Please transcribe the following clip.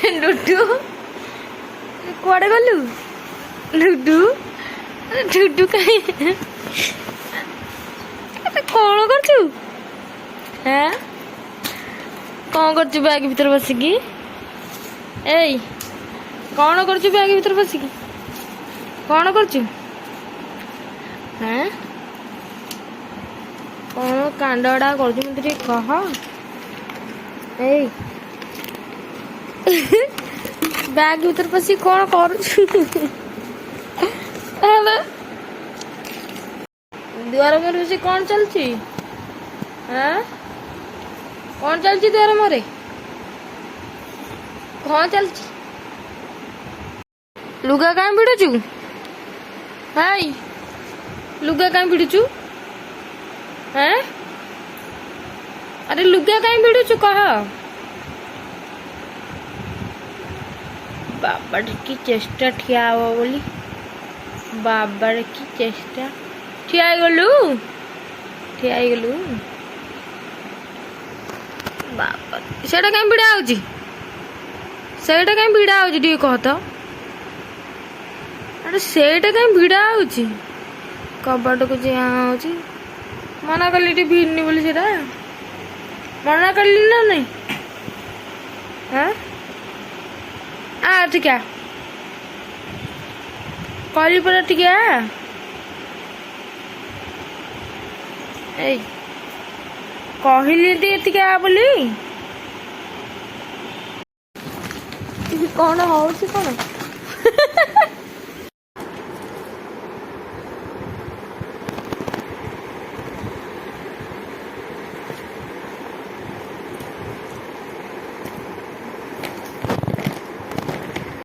ଡୁଡୁ କୁଆଡ଼େ ଗଲୁ? ଡୁଡୁ, ଡୁଡୁ କାହିଁ? କଣ କରୁଛୁ? ହେଁ, କଣ କରୁଛୁ ବ୍ୟାଗ ଭିତରେ ବସିକି? ଏଇ, କଣ କରୁଛୁ ବ୍ୟାଗ ଭିତରେ ବସିକି? କଣ କରୁଛୁ? ହେଁ, କଣ କାଣ୍ଡଟା କରୁଛୁ ମତେ ଟିକେ କହ। ଏଇ, ବ୍ୟାଗ ଭିତରେ ପଶିକି କଣ କରୁଛୁ? ହେଲେ ଦୁଆର ମୁହଁରେ ବସି କଣ ଚାଲିଛି? ଆଁ, କଣ ଚାଲିଛି ଦୁଆର ମୁହଁରେ? କଣ ଚାଲିଛି? ଲୁଗା କାଇଁ ଭିଡୁଛୁ? ଭାଇ, ଲୁଗା କାଇଁ ଭିଡୁଛୁ? ଆଁ, ଆରେ ଲୁଗା କାଇଁ ଭିଡୁଛୁ କହ। ବାବା କି ଚେଷ୍ଟା ଠିଆ ହବ ବୋଲି। ବାବାର କି ଚେଷ୍ଟା, ଠିଆ ହେଇଗଲୁ, ଠିଆ ହେଇଗଲୁ। ବାବା, ସେଇଟା କାଇଁ ଭିଡା ହଉଛି? ସେଇଟା କାଇଁ ଭିଡା ହଉଛି ଟିକେ କହ ତ। ଆରେ ସେଇଟା କାଇଁ ଭିଡା ହଉଛି? କବାଟକୁ ଜିଆ ହଉଛି। ମନା କଲି ଟିକେ ଭିଡନି ବୋଲି, ସେଇଟା ମନା କଲି ନା ନାଇଁ? ହଁ, ଆ ଟିକେ କହିଲି ପରା, ଟିକେ ଆ। ଏଇ, କହିଲି ଟିକେ, ଟିକେ ଆ ବୋଲି। କଣ ହଉଛି? କଣ